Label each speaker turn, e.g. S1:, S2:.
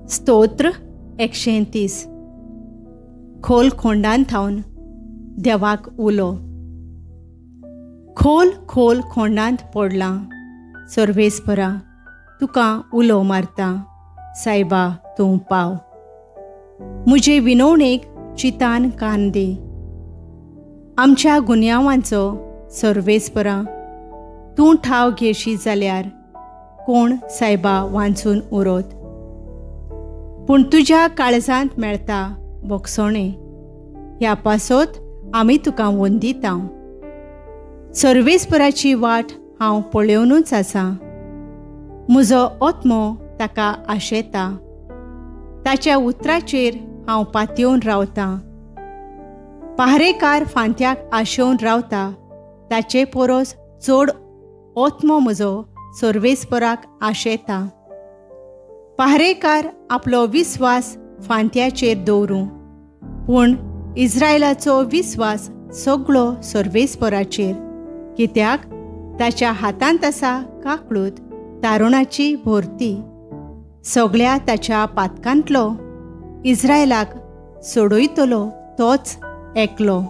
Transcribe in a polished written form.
S1: स्तोत्र 130. खोल खोंडान थावन देवाक उलो. खोल खोल खोंडांत पडलां सर्वेस्परा, तुका उलो मारता सायबा तूं पाव. म्हजे विनवणेक चितान कान दी. आमच्या गुन्यांवांचो सर्वेस्परा तूं ठाव घेशी जाल्यार कोण सायबा वांचून उरत. पूण तुज्या काळजांत मेळता बोगसोणें, ह्या पासत आमी तुका वंदिता. सर्वेस्पराची वाट हांव पळोवनूच आसा. म्हजो आत्मो ताका आशेता, ताच्या उतराचेर हांव पातयेवन रावतां. पहारेकार फांत्याक आशेवन रावता, ताचे परस चड आत्मो म्हजो सर्वेस्पराक आशेता. पहारेकार आपलो विस्वास फांत्याचेर दवरूं, पूण इस्रायलाचो विस्वास सगळो सर्वेस्पराचेर, कित्याक ताच्या हातांत आसा काकळूत तारुणाची भरती. सगळ्या ताच्या पातकांतलो इस्रायलाक सोडयतलो तोच एकलो.